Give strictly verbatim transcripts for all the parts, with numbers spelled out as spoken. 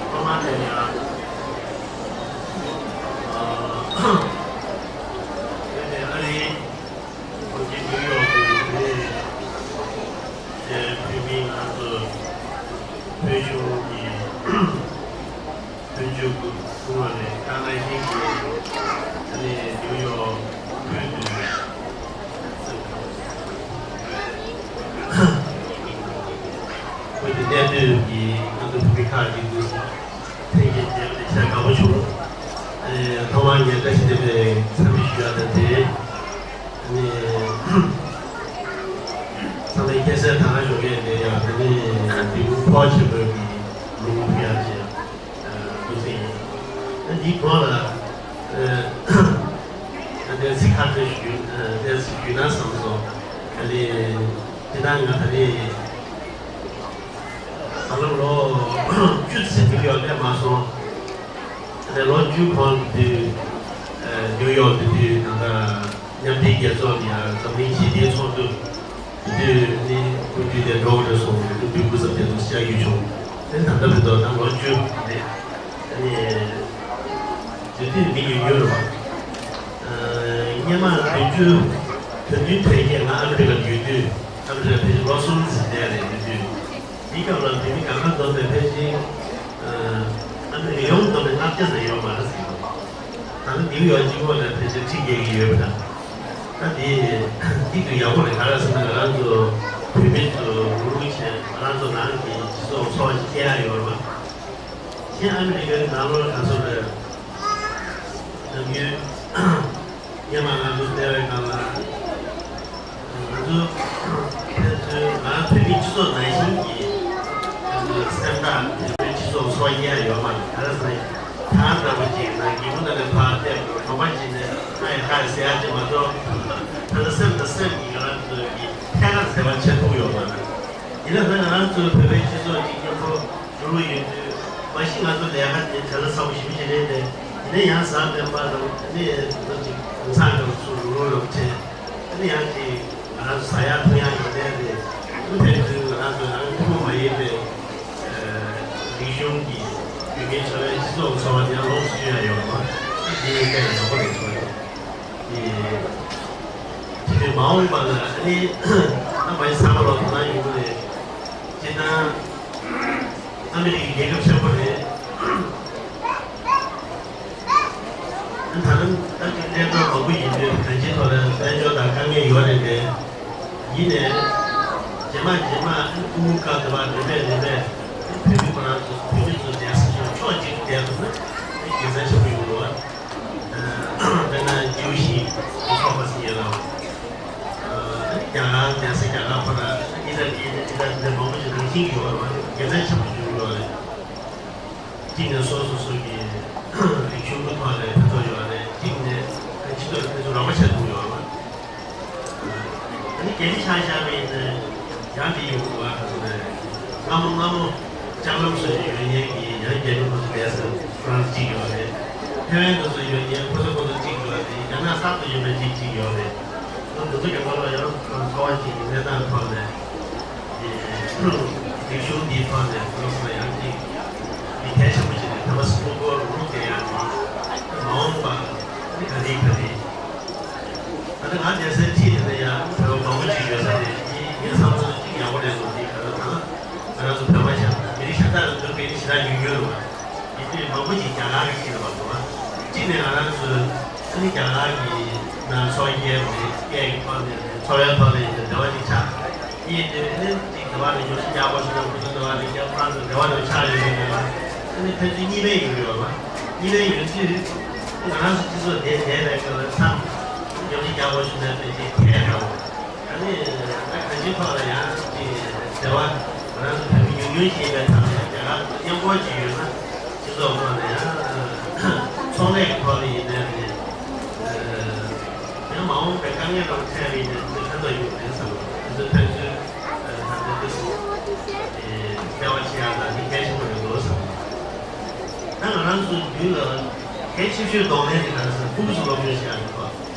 ཐོག་མ་དེ་ཡང་། ཨ། དེ་ནས་ཨ་རིའི་གྲོང་ཁྱེར་ནིའུ་ཡོག་ཏུ་ཡོད་པའི་བོད་མི་ང་ཚོ་བོད་གཞུང་གི་དོན་གཅོད་ཀུན་ལས་ཀ་ནའི་ཧིན་གྱི་ཨ་ནི་ནིའུ་ཡོག་ཁུལ་དུ། བོད་དུ་གནས་སྡོད་ཀྱི་ང་ཚོ་བོད་མི་ཁག་ཅིག་འདུག་ཐེངས་ཀྱི་མཇལ་བ་དེ་ཆེས་དགའ་པོ་བྱུང་། ཨེ། ཐོག་མར་ངས་བཀྲ་ཤིས་བདེ་ལེགས་འཚམས་འདྲི་ཞུ་ཡ་དང་འབྲེལ། ཨ་ནི། ཚང་མས་ཁ་སང་ད་ག་ཞོགས་ཀས་ནས་ཡང་དེ་ནས་འདི་གུང་ཕོག་ཆེན་པོའི་གི་ལུང་ཕུལ་ཡ་ཆེད། ཨ། ཐུགས་སེམས་ཡིན། ཨ། འདིའི་སྐོར་ལ། ཨ། ཨ། གནས་ཚུལ་ཁ་ཤས་ཞུ། ཨ། གནས་ཚུལ་ཞུས་ན་བསམ་སོང་། ཨ་ནི། དེ་ན་ང་ད་ནི་ད་ལོ་ལོ་བཅུ་ཙམ་ནིའུ་ཡོག་སླེབས་མ་སོང་། ཨ་ནི་ལོ་བཅུ་གོང་དུས། ཨ། ནིའུ་ཡོག་དུ་དུས་ད་ལྟ་མཉམ་འབྲེལ་རྒྱལ་ཚོགས་ཀྱི་འཛམ་གླིང་ཞི་བདེའི་ཚོགས་འདུ། དེ་དུས་ནི་སྐུ་མདུན་དེ་འགྲོ་དགོས་རེད་སོང་། སྐུ་མདུན་སྐུ་ཚབ་དེ་ཚོ་བཤད་རྒྱུ་བྱུང་། དེ་ད་ལྟ་བར་དུ་ད་ལོ་བཅུ་རེད། ཨ་ནི་དེ་དུས་མི་ཉུང་ཉུང་རེད་བ། ཨ། སྔོན་མ་བདུན་ཅུ་དོན་བདུན་དོན་བརྒྱད་ང་ཨ་མི་རི་ཀ་ཡོད་དུས། ཨ་མི་རི་ཀ་ཕལ་ཆེར་ལོ་གསུམ་ཙམ་བསྡད་རེད། དེ་དུས་འདི་སྐབས་ལ་བོད་མི་གང་ག་བསྡོམས་ནས་ཕལ་ཆེར། ཨ། ཨ་མི་རི་ཀ་ཡོངས་བསྡོམས་ནས་ལྔ་བརྒྱ་ཙམ་ཡོད་མ་རེད་ཟེར་གྱི་འདུག་ད་ནི་ནིའུ་ཡོག་གཅིག་པོ་ལ་ཕལ་ཆེར་ཁྲི་བརྒལ་གྱི་ཡོད་པ་དང་། ད་འདི་གཅིག་ཏུ་ཡག་པོ་རེད། ག་རེ་ཟེར་ན་ང་རང་ཚོ་བོད་མི་ཚོ་ལུག་ལུག་བྱས། ང་རང་ཚོ་ནང་གི་སྤྱི་ཚོགས་འཚོ་བ་ཞིག་སྐྱེལ་ཡག་ཡོད་རེད་བ། གཞན་ཨ་མི་རི་ཀའི་ནང་ལོགས་ག་ཚོད་རེད། ནམ་རྒྱུན་སྔོན་མ་ང་ཚོ་བསྡད་པའི་སྒང་ལ། ང་ཚོ་ཕན་ཚུན་ང་རང་བོད་མིའི་སྤྱི་ཚོགས་ནང་བཞིན་གྱི་ང་ཚོ་སེམས་ཐག་བོད་མིའི་སྤྱི་ཚོགས་འཚོ་བ་སྐྱེལ་ཡག་ཡོད་མ་རེད། ག་རེ་ཟེར་ན། ཐང་འདྲ་པོ་ཅིག་ནང་སྒེའུ་ཁུང་ནང་ནས་ཕར་བལྟས་པ་གྲོད་པ་ཅིག་ནས་ཨ་ཡ་ཧ་ཡ་ཟེར་ཡག་ཅིག་མ་གཏོགས། ད་ལྟ་སེམས་དང་སེམས་ཀྱི་ང་རང་ཚོ་གི་ཐད་ཀར་འབྲེལ་བ་བྱེད་ཐུབ་ཡོད་མ་རེད། ཡིན་ན་ད་ང་རང་ཚོའི་བོད་པའི་སྤྱི་ཚོགས་ཀྱི་མཉམ་པོ་འགྲོ་གི་ཡོད་དུས། མ་གཞི་ང་ཚོ་ལས་ཀ་དེ་བྲེལ་བ་ཚ་པོ་ཞེ་པོ་ཅིག་རེད་དེ། ཡིན་ན་ཡང་གཟའ་སྤེན་པ་དང་ནི་ལོ་གཅིག་གུང་སེང་འདྲ་པོ་ཚུར་རུག་རུག་བྱས། ཨ་ནི་ཡང་ཅིག་ང་རང་ཚོ་ཟ་ཡག་འཐུང་ཡག་ཡོད་དེ་རེད། ཨ་ནི་ཕན་ཚུན་ང་རང་ཚོ་རང་ཐུན་མོང་མ་ཡིན་པའི། ཨ། རིག་གཞུང་གི་བོད་མིའི་འཚོ་བའི་སྤྱི་ཚོགས་འཚོ་བ་དེ་ཡང་ལོངས་སུ་སྤྱོད་ཡག་ཡོད་པ། ཨ། དེ་ཡིན་དཔེ་ཡག་པོ་རེད་བྱུང་། དེ་དེ་ནས་མ་འོངས་པ་ལ་ཨ་ནི་ད་མ་ཡིན་ཚང་མ་ལོ་དོ་སྣང་ཡོང་གི་རེད། སྤྱིར་བཏང་ཨ་མི་རི་ཀའི་རྒྱལ་ཁབ་ཆེན་པོ་རེད། ད་ལམ་ད་ཅིག་གནས་སྟངས་མང་པོ་ཡིན་དུས་གང་ཅིའི་ཐོག་ལ་དཔལ་འབྱོར་དང་དཀའ་ངལ་ཡོད་རེད་དེ། ཡིན་ནའི་རྗེས་མ་རྗེས་མ་ཨ་ནི་ཕྲུ་གུ་སྐབས་དེ་བར་རིམ་པས་རིམ་པས་བོད་མི་ཁོ་རང་ཚོ་བོད་མི་ཚོ་བསྡད་ས་ཕྱོགས་གཅིག་ཏུ་བསྡད་ཐུབ་ན་དགེ་མཚན་ཆེན་པོ་ཡོང་གི་འདུག་བ། དཔེར་ན་ཇིའུ་ཤི་ཚོགས་པ་ཟེར་ཡོད་ལ། ཨ་ནི་རྒྱ་གར་གདན་ས་རྒྱ་གར་ཁོ་ན་ཨི་ཊ་ལི་ཨི་ཊ་ལི་འདི་མང་པོ་ཞིག་རང་བཞིན་གྱི་ཡོད་རེད་བ། དགེ་མཚན་ཆེན་པོ་བྱུང་ཡོད་རེད། གཅིག་ནས་སོ་སོ་སོ་གི་རིག་གཞུང་གི་ཐོག་ལ་ཕན་ཐོགས་ཡོད་རེད། གཅིག་ནས་སྤྱི་ཚོགས་ལ་ཕན་ཚུན་རོགས་པ་བྱེད་ཐུབ་ཡོད་རེད་བ། ཨ་ནི་རྒྱ་མི་ཆ་བཞག་པ་ཡིན་ན་ཡང་དེ་ཡོང་གི་བ། ག་ཚོད་རེད། སྔ་མོ་སྔ་མོ་ལྕགས་ལམ་བཟོ་ཡག་ཡོད་མཁན་གྱི་ཡང་རྒྱ་མི་ཁོ་ཚོ་བསྡད་ས་ཁོ་རང་གཅིག་ཡོད་རེད། ཐའེ་ཝན་དུ་བཟོ་ཡག་ཡོད་མཁན་ཁོ་ཚོ་ཁོ་ཚོ་གཅིག་ཡོད་རེད། རྒྱ་ནག་གསར་དུ་ཡོད་པའི་གཅིག་གཅིག་ཡོད་རེད། ང་ཚོ་རྒྱ་གར་ལ་ཡང་ཚོར་བ་གཅིག་གི་གནས་སྟངས་ཐོག་ནས་རིག་གཞུང་འདིའི་ཐོག་ནས་ཁོ་ཚོ་ལ་ཡང་གཅིག་མི་གལ་ཆེན་པོ་ཞིག་རེད། དེ་བ་སུ་ལུག་གོ་རུ་ལུག་དེ་ཡང་མ་འོངས་པ་ནི་ག་རེ་ག་རེ། ད་ནི་ང་བསྡད་སའི་འཁྲིས་དེ་ནས་ཡང་བོད་པ་མང་པོ་ཅིག་ཡོད་ས་རེད། ངས་བསམ་ཚུལ་གཅིག་ཡག་པོ་རེད་འདུག་འདི་ག་རེ་ད་ང་རང་ཚོ་བོད་པ་ཤ་མི་རིགས་ཤ་སྟག་ལ་འདུག་པའི་ནི་ཞེ་དྲག་ཉུང་ཉུང་རེད་བ། ཡིན་དུས་མང་པོ་ཅིག་རྒྱ་གར་གྱི་ཁྱེར་བ་འདུག་བ། གཅིག་ནས་ང་རང་ཚོ་ཨ་ནི་རྒྱ་གར་གྱི་ནང་སོ་སྐྱེལ་རེད། སྐད་ཀྱི་ཐོག་ནས་རེད། འཚོ་བའི་ཐོག་ནས་ཡིན་ན་འབྲེལ་བ་ཅིག་ཆགས། ཡིན་དུས་ཨ་ནི་ཅིག་འབྲེལ་བ་རེ་ཉུང་ཤས་རྒྱག་དགོས་ཤིག་ན་ཁོ་ཚོ་འབྲེལ་བ་རེ་རྒྱག་ཁོ་རང་ཚོ་འབྲེལ་བ་རེ་ཆགས་ཡོད་པའི་སྐབས་ལ་ཨ་ནི་ཕན་ཚུན་གཉིས་ཕན་ཡོང་གི་ཡོད་པ། གཉིས་ཕན་ཡོང་དུས་ང་རང་ཚོ་སྤྱི་ཚོགས་དེ་བསྡད་པའི་སྐབས་ལ་མཚམས་ཉུང་ཤས་རྒྱག་དགོས་ཤིག་ན་ཕན་ཆད་ཁྱེད་འདྲ་བོ། ཨ་ནི་ད་གང་ཅིའི་ཐོག་ལ་ཡང་ཅིག་འབྲེལ་བ་ང་རང་ཚོ་བོད་མི་ཉུང་ཉུང་ཞིག་ཡིན་པའི་ཐོག་ནས་རྒྱ་གར་མཉམ་སྐོར་ཅིག་ཡོད་ན་སྤྱི་ཚོགས་ཐོག་ནས་ཡང་ཚོང་ལས་ཀྱི་ཐོག་ནས་ཡིན་ནའི་རེད། ཡང་མ་འོངས་པའི་དཀའ་ངལ་རང་འཕྲད་པ་ཡིན་ནའི་ཕན་ཐོགས་ཡོད་རེད་བསམ། དེ་ཚོ་ཕན་ཚུན་ད་ལྟ་འདི་སུ་འབྲེལ་བ་བྱེད་ཡག་ལ་ནི་གལ་ཆེན་པོ་རེད་འདུག་བསམ། ད་ང་རང་ཚོ་མདུན་ལ་གལ་ཆེ་ཤོས་གདོང་ལེན་དེ་ག་རེ་ཟེར་ཕྲུ་གུ་ཚོ་སློབ་སྦྱོང་བྱེད་ཡག་གི་ཐོག་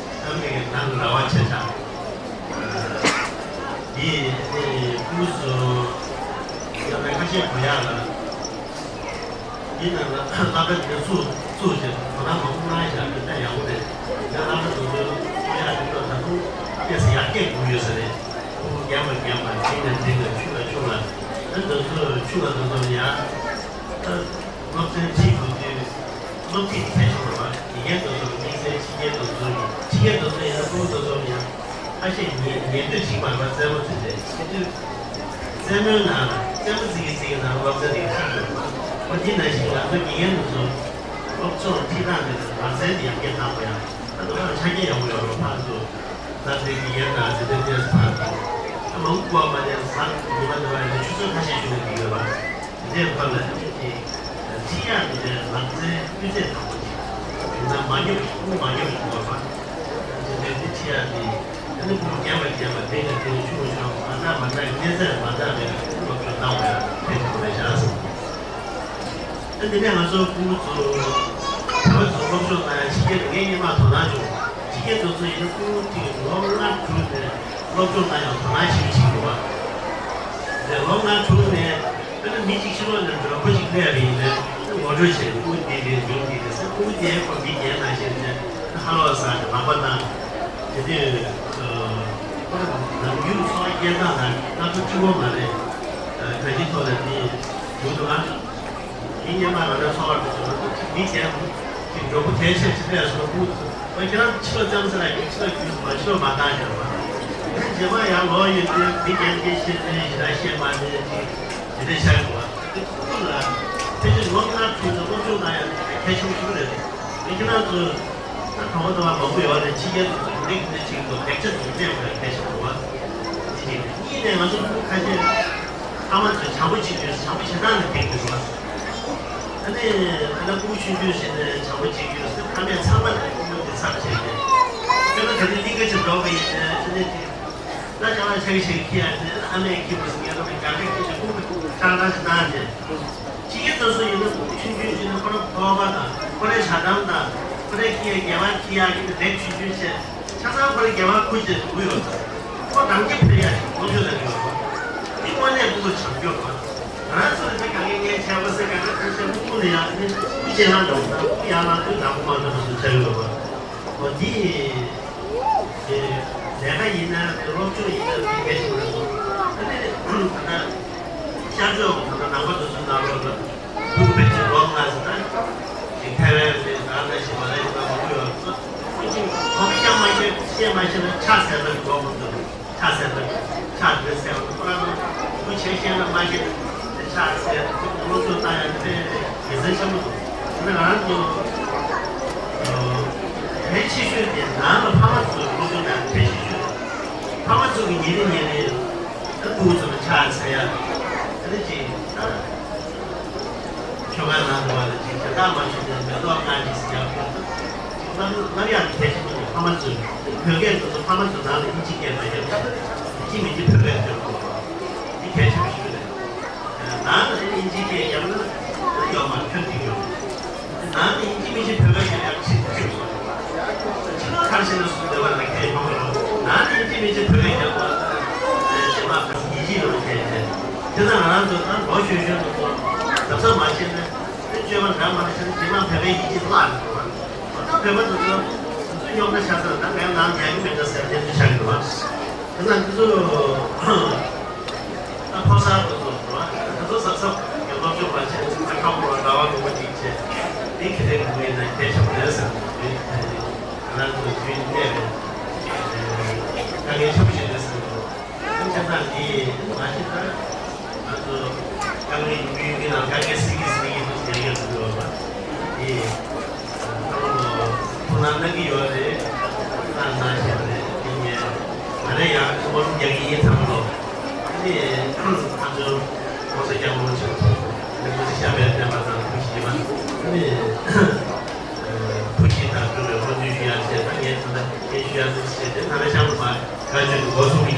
ཨ་མི་རི་ཀའི་ནང་གི་ར་བ་ཆེ་ཆགས། ཡིས་ཨེ་ཀུ་སུ་ཡང་ན་ཁ་ཤས་གོ་ཡག་ལ། ཡིན་ནའང་སློབ་གྲྭ་འདི་ཚུགས་ཚུགས་བྱས་དོ་སྣང་མང་པོ་གནང་བཞག་པ་དེ་ཡག་པོ་རེད། ཡང་སློབ་གྲྭ་དེ་ཚོའི་ཚོགས་ཡག་དེ་ཚོ་ད་དུང་ཏོག་ཙམ་ཡར་རྒྱས་དགོས་ཡོད་ས་རེད། ཕྲུ་གུ་རྒན་པ་རྒན་པ་འབྲིང་ལ་འབྲིང་ལ་ཆུང་ལ་ཆུང་ལ། ཨ་ནི་དེ་ཚོ་ཆུང་ལ་དེ་ཚོ་ཡང་ཨ་སློབ་ཚན་ཁྲིད་དགོས་དུས། སློབ་ཁྲིད་ཐད་ཆོག་པ། དགེ་རྒན་དེ་ཚོ་དམིགས་བསལ་ཕྱི་རྒྱལ་དེ་ཚོ་ཡིན། ཕྱི་རྒྱལ་དེ་ཚོ་ཡིན་ན་ཕྲུ་གུ་དེ་ཚོ་ཡང་ཁ་ཤས་ཉན་ཉན་འདོད་བྱེད་པ་རེད་པ། རྩེད་མོ་རྩེ་དུས་རྩེད་དུས་རྩེད་མོའི་ནང་ལ་རྩེད་མོ་རྩེ་གི་རྩེ་གི་ནང་སློབ་ཚན་དེ་ཁྲིད་དགོས་པ། འོ་དེ་ནང་བཞིན་ང་ཚོ་དགེ་རྒན་དེ་ཚོ་སློབ་སྦྱོང་ཁྲིད་སྟངས་དེ་ལ་ལག་རྩལ་དེ་ཡར་རྒྱས་བཏང་དགོས་ཡ། ད་དུང་ཆ་རྐྱེན་ཡག་པོ་ཡོད་རེད། ཕར་ཚུར་ལག་རྩལ་དགེ་རྒན་དང་དེ་འདྲ་བལྟས་ཕར་ཚུར་ཨ་མ་དབུ་བ་མ་བསྟན་ཟ་ཉི་མ་འདྲ་བ་ཡིན་ན་ཆུ་ཚོད་ཁ་ཤས་བཞུགས་ནས་བསྡད་ཡོད་པ། དེ་འདྲའི་ཁར་ལ་ཁྱེད་ཀྱིས་ཁྲིད་ཡག་དེ་འདྲའི་ལག་རྩལ་སྤུས་ཚད་དག་པོ་ཅིག་ཡིན་ན་མ་ཉོབ་ཀྱི་དབུགས་མ་ཉོབ་ཀྱི་དགོས་པ། དེ་འདྲའི་དེ་ཁྲིད་ཡག་དེ་ཨ་ནི་ཕྲུ་གུ་རྒན་པ་རྒན་པ་འབྲིང་ནས་འབྲིང་ཆུང་བ་ཆུང་མ་འདྲ་མ་འདྲ་གི་གནས་ཚད་མ་འདྲ་བའི་སློབ་སྦྱོང་གནང་བ་ཡང་ཕན་ཐོགས་རེད་ཤག་བསམ། ཨ་འདི་ནས་ང་ཚོ་ཕྲུ་གུ་ཚོ་བོད་པ་ཚོ་སློབ་སྦྱོང་གནང་ཡག་ཕྱི་རྒྱལ་དུ་ངས་སྔོན་མ་དོ་སྣང་བྱུང་། ཕྱི་རྒྱལ་དུ་ཚོ་ཡིན་ན་ཕྲུ་གུ་གཅིག་ལོ་ལྔ་དྲུག་ནས་སློབ་སྦྱོང་གནང་ཡག་དོ་སྣང་ཞེ་པོ་བྱེད་ཀྱི་འདུག་བ། དེ་ལོ་ལྔ་དྲུག་ནས་དཔེར་ན་མི་གཅིག་ཕྱི་ལོགས་ནས་མགྲོན་པོ་ཞིག་སླེབས་པ་ཡིན་ན་ངོ་སྤྲོད་བྱས། ཕྲུ་གུ་འདི་རེད། མྱོང་འདི་རེད་ཟེར། ཕྲུ་གུ་དེ་ཁོ་འདི་རྒྱན་ནང་བཞིན་ནས་ཧ་ལོ་ཟེར་ནས་ལག་པ་བཏང་། དེ་དུས་ཁོ་ནམ་རྒྱུན་འཚོ་བ་སྐྱེལ་སྟངས་དང་སྣ་ཚོགས་གཅིག་པོ་མ་རེད། གང་ཅིའི་ཐོག་ལ་དེ་ཞུ་འདུག་ཨ། མི་སྔོན་མ་ང་རང་ཚོ་བར་དུ་ཚོ་ལ་ཚོ་གཅིག་མི་གཞན་གཅིག་མགྱོགས་པོ་དལ་ཆེ་ཆེ་ལས་སོ་ཁུ་ཁྱེད་རང་ཕྱི་ལོགས་ཙམ་ཟེར་ལ་ཡིན། ཕྱི་ལོགས་རྒྱུས་མ་ཕྱི་ལོགས་མ་བཏང་ཡོད་པ། རྗེས་མ་ཡང་ལོག་ཡོང་དུས་མི་རྒན་གྱིས་ཤེས་ཚུལ་ཞེ་དྲག་ཤེས་མ་ནུས་ཅིག་དེ་འདྲ་ཆགས་ཡོད་པ། དེ་ཚོ་ལ་ཕལ་ཆེར་ལོ་ལྔ་དྲུག་ཙམ་སློབ་སྦྱོང་གནང་ཡག་གལ་ཆེན་པོ་ཞིག་རེད། མི་ཁྱེད་རང་ཚོ་ད་གྲོང་པ་དུ་བ་མང་པོ་ཡོད་རེད། ཕྱི་རྒྱལ་དུ་ཚོ་མི་རིགས་འདི་ཅིག་ཏུ་ལེགས་ཆ་ཚུལ་གནས་དགོས་ཡག་གལ་ཆེན་པོ་རེད་པ། གཅིག་གཉིས་ནས་ང་ཚོ་ཕྲུ་གུ་ཁ་ཤས་ཕ་མ་ཚོས་བྱམས་པོ་བྱེད་དུས་བྱམས་པོ་བྱེད་སྟངས་ནས་འགྲིག་འདུག་བ། ཨ་ནི་ཨ་ན་ཕྲུ་གུ་ཆུང་ཆུང་བྱས་ནས་བྱམས་པོ་བྱེད་དུས་ཕ་མས་ཚང་མ་ལ་ཕྲུ་གུ་འདི་ཚབ་བྱས་ཏེ། དཔེར་ན་ད་ནི་གླིང་ག་ཅིག་འགྲོ་བ་ཡིན་ན་ཨ་ནི་ཅིག་ད་ཅང་ལ་ཆག་ཆག་ཁྱི་ཡ་ཟེར། ཨ་མས་ཁྱི་པོ་ཟེར། ངས་རོ་མི་ག་ག་ཁྱི་ཟེར། ཕྲུ་གུ་ཆག་ཆག་ཅིག་བཏང་རྗེས། ཕྱི་རྒྱལ་དུ་སོང་ཡིན་ན་ཕྲུ་གུ་ཆུང་ཆུང་ཡིན་ན་ཁོ་རང་སྤོབས་པ་དང་ཁོ་རའི་བྱ་གཏམ་དང་ཁོ་རའི་སྐད་རྒྱལ་བ་ཁྱི་ཡག་གི་དེབ་ཆུང་ཆུང་བྱས། ཆ་ཚང་ཁོ་རའི་རྒྱལ་བ་ཁུར་བྱས་འདུག་ཡོད་ས། ཁོ་རང་སྐྱེ་འཕེལ་ཡག་ཞིག་ཁོ་ཚོས་ལ་ཡོད་པ། འདི་དངོས་གནས་ཕྲུ་གུ་བྱམས་སྐྱོང་བ། ང་རང་ཚོ་ནི་ད་ག་གེ་ངའི་ཆས་པ་ཟེར་ག་ན་ཁུར་བྱས་ཕྲུ་གུ་ནི་ཡང་ནི་ཕྲུ་གུ་ཅན་ལ་འགྲོ་ས། ཕྲུ་གུ་ཡང་ལ་དུས་དང་པོ་མ་འགྲོ་ས་ཆགས་ཡོད་པ། འོ་འདི། དེ་ལས་ཀ་ཡིན་ན་དེ་སློབ་སྦྱོང་ཡིན་ན་དེ་གལ་ཆེན་པོ་རེད་འདུག་ཨ་ནི་ད་ལྟ་ཤར་ཕྱོགས་ད་ལྟ་ནང་པ་དེ་ཚོའི་ནང་ལོགས་ལ་ཕྲུ་གུ་ཕལ་ཆེར་ལོ་ལྔ་ཟིན་ན་ཞིག་ཐའེ་ཝན་རེད། ད་ལྟ་ཞིག་མ་ལེ་ཤི་ཡ་མང་པོ་ཡོད་རེད། ཁོ་ཚོས་གོམས་ཀྱང་མ་བྱས་བཤད་མ་ཤེས་ན་ཕྱག་འཚལ་ན་འགྲོ་མི་འདུག་ཕྱག་འཚལ་ན་ཕྱག་འདི་འཚལ་བ་ཁོ་རང་ཚོ་ཕྲུ་གུ་བྱས་ཤེས་ན་མ་ཤེས་ན་ཕྱག་འཚལ་སློབ་སྦྱོང་བཏང་ཡ་དེ་དཔེ་དགེ་མཚན་ཆེན་པོ་འདུག་ད་ང་རང་ཚོ་གལ་ཆེ་ཤོས་དེ་ནང་ལ་ཕ་མ་ཚོའི་སློབ་སྦྱོང་དང་གལ་ཆེ་ཤོས། ཕ་མ་ཚོ་གི་ཉིན་རེ་ཉིན་རེ་ཕྲུ་གུ་ཚོ་ལ་ཕྱག་འཚལ་ཡ། ཨ་ནི་ཅིག་ད་ཆོ་ག་ནང་དུ་བ་ལ་ཅིག་དེ་དག་མ་བྱུང་ན་མེ་ཏོག་ལྔ་ཅིག་ཟེར་ཡ། ཕྲུ་གུ་ཚོ་སླར་སླར་ཡང་གལ་ཆེན་པོ་ནི་ཕ་མ་ཚོས་བོད་སྐད་འདི་ཚོ་ཕ་མ་ཚོ་ནང་ལ་དབྱིན་ཇི་སྐད་མ་བརྒྱབ་ན་ཡིན་གཅིག་མིན་གཅིག་བོད་སྐད་བརྒྱབ་དགོས། འདི་གལ་ཆེན་པོ་ཞིག་རེད། ནང་ལ་དབྱིན་ཇི་སྐད་བརྒྱབ་ན་ཡོད་མ་ཁྱོད་ཀྱི་ཡོད། ནང་ནས་ཡིན་གཅིག་མིན་གཅིག་བོད་སྐད་ཀྱི་ཡག་ཁྲིད་ཁྲིད་སོང་། ཕྱི་ལོགས་གར་ཕྱིན་ན་སུ་བདེ་བ་ལ་ཁྱད་ཡོང་གི་རེད། ནང་ནས་ཡིན་གཅིག་མིན་གཅིག་བོད་སྐད་རྒྱག་པ། རྗེས་མ་ཁ་སང་ཡིད་ཆེས་ཡོང་ཁྱད་ཡོད། དེ་ཙང་ང་རང་ཚོ་ད་ལོ་གཞོན་གཞོན་ཚོ་གཟབ་གཟབ་མ་བྱས་ན། དེ་སྤྱོད་པ་འདྲ་མ་འདྲ་བྱས་ན་རྗེས་མ་བོད་པའི་ཡིད་ཆེས་བརླག་འགྲོ་བ། ད་བོད་པ་ཚོ་ཚོ་ཚོ་རྙོག་དྲ་ཆགས་ས་ལ་ད་ངའི་ནང་ཉལ་གི་མེད་འདྲ་ཟེར་དེ་ཚོ་ཆགས་ཡོད་པ། དེ་ཙང་དེ་ཚོ། ད་ཕོ་གསར་དེ་ཚོ་རེད་བ། དེ་ཚོ་གཟབ་གཟབ་ཀྱི་སློབ་སྦྱོང་མ་བྱས་ན་ཁ་ཁ་པོ་ར་ར་བ་རུ་བ་ཅིག་བྱས། དེ་གི་དེ་མི་ན་སྐད་ཆ་མེད་ཟེར་བ་རེད། ང་རང་ཚོ་དུས་གནས་རེད། དཀའ་ངལ་ཆེན་པོ་ཞིག་རེད་ཟེར་བ། དེ་ཆ་ཚང་དེ་མ་ཤེས་ན་ང་ཚོ་དཀའ་ངལ་ཡོད་མི་ཡོད་མི་ན་དཀའ་ངལ་སེལ་གི་སེལ་གི་འདུག་ཟེར་ཡག་འདུག་བ། དེ། ཁོང་ལ་གནང་གི་ཡོད་རེད། གནང་གནང་བཞིན་རེད། དེ་ནས་ང་རང་ཡང་ཁོང་རྒྱག་གི་ཡིན་བསམ་ལོ། དེ་ནས་ང་ཚོ་༸གོང་ས་༸སྐྱབས་མགོན་ཆེན་པོ་མི་དགོས་ཤ་བའི་བསྟན་པ་དང་བུ་ཞིག་ཡིན་པ། དེ་ནས་བུ་ཞིག་དང་འབྲེལ་བའི་འོ་འདུན་ཞུ་ཡག་བྱས། ད་ངས་ད་ལྟ་སྐད་ཞུ་ཡག་བྱས་ཏེ་ད་ལྟ་ཤང་ལ་མ་བཀའ་ཆོས་ཀྱི་འགོ་ཚུགས་